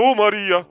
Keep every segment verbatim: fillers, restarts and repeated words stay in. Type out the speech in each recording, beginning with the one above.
Oh Maria!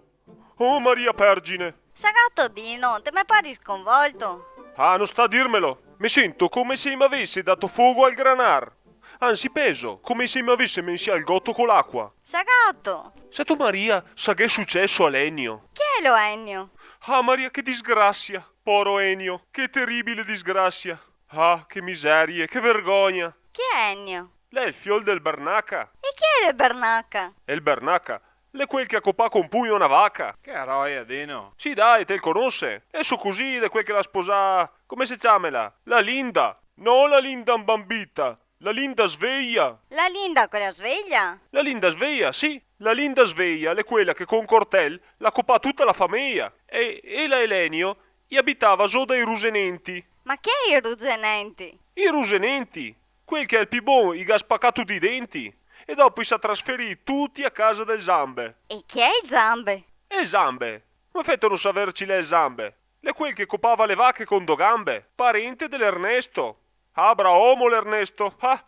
Oh Maria Pergine! Sagato, Dino, te me pari sconvolto. Ah, no sta dirmelo! Me sento come se i m'avese dato fogo al granar. Anzi, pezo, come se i m'avese mensià el goto co l'acua. Sagato! Seto Maria, sa gh'è suceso a l'Enio? Chi elo Enio? Ah, Maria, che disgrasia! Poro Enio, che teribile disgrasia! Ah, che miserie, che vergogna! Chi è Enio? L'è el fiol del Bernaca. E chi elo el Bernaca? E el Bernaca l'è quel che ga copà con pugno na vaca. Che roia, Dino! Sì, dai, te el conose. L'è so cusì, l'è quel che l'à sposà, come se ciamela? La Linda. No la Linda Mbambita, la Linda sveia. La Linda quela sveia? La Linda sveia, sì. La Linda sveia l'è quela che con cortel l'à copà tuta la fameia. E, ela e l'Enio i abitava zo dai Rusenenti. Ma chi è i Rusenenti? I Rusenenti, quel che al pì bon i ga spacà tuti i denti, e dopo i s'à trasferì tuti a casa del Zambe. E chi è el Zambe? E el Zambe? Come feto a no saver chi l'è el Zambe? L'è quel che copava le vache con do gambe, parente de l'Ernesto. Ah, braomo l'Ernesto, ah!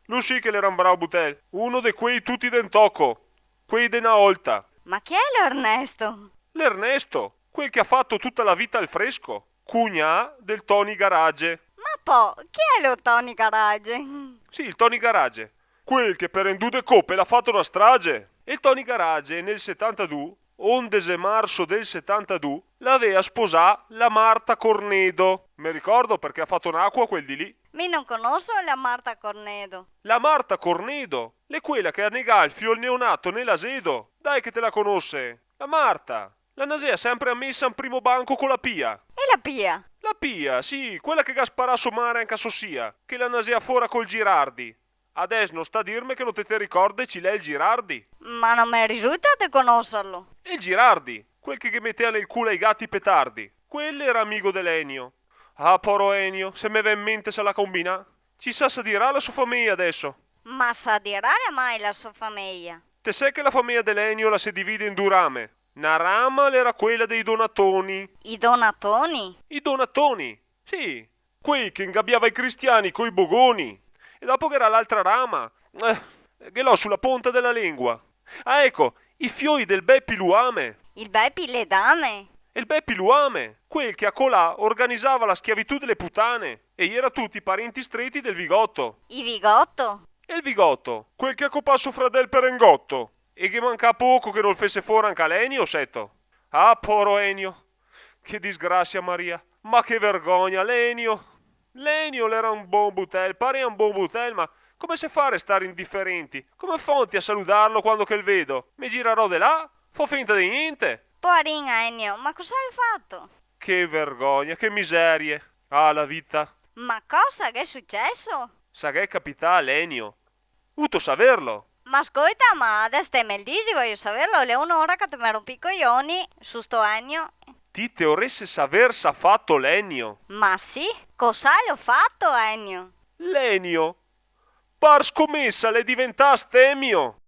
Lu sì che l'era un brao butel, uno de quei tuti de 'ntoco, quei de na olta. Ma chi è l'Ernesto? L'Ernesto, quel che ha fato tuta la vita al fresco, cugnà del Toni Garage. Ma po, chi è lo Toni Garage? Sì, el Toni Garage, quel che per en du de cope l'ha fato na strage. E el Toni Garage nel setantadù, ondexe marso del setantadù, l'avea sposà la Marta Cornedo. Me ricordo perché ha fato n'acua quel dì lì. Mi no conoso la Marta Cornedo. La Marta Cornedo, l'è quela che ha negà el fiol neonato nel asedo. Dai che te la conose. La Marta, la nasea sempre a mesa in primo banco co la Pia. E la Pia? La Pia, sì, quela che ga sparà so mare anca so sia, che la nasea fora col Girardi. Adès no sta dirme che no te te ricorde chi l'è el Girardi. Ma no me risulta de conoserlo. El Girardi, quel che ghe metea nel culo ai gati i petardi. Quel l'era amigo de l'Enio. Ah, poro Enio, se me vè in mente sa l'à combinà. Chisà sa dirà la so fameia adeso. Ma sa dirala mai la so fameia? Te sè che la fameia de l'Enio la se divide in du rame. Na rama l'era quela dei Donatoni. I Donatoni? I Donatoni, sì. Quei che ingabiava i cristiani coi bogoni. E dopo gh'era l'altra rama. Eh, ghe l'ò su la ponta de la lengua. Ah, eco, i fioi del Bepi Luame. Il Bepi le dame? E el Bepi Luame, quel che a Colà organizava la schiavitù de le putane. E i era tuti parenti streti del Vigoto. I Vigoto? E el Vigoto, quel che a copà so fradel Perengoto. E ghe manca poco che no 'l fese fora anca l'Enio, seto. Ah, poro Enio. Che disgrasia, Maria. Ma che vergogna, l'Enio. L'Enio l'era un bon butel, parea un bon butel, ma come se fa a restare indiferenti? Come fonti a saludarlo quando che el vedo? Me girarò de là? Fo finta de niente? Poarin Enio, ma cosa el fato? Che vergogna, che miserie. Ah, la vita. Ma cosa gh'è suceso? Sa gh'è capità a l'Enio. Vuto saverlo? Ma scolta, ma adès te me el disi, vojo saverlo, l'è un'ora che te me ronpi i cojoni su sto Enio. Ti te orese saver sa fato l'Enio. Ma sì, cosa l'ò fato, Enio? L'Enio, par scomesa, l'è diventà stemio.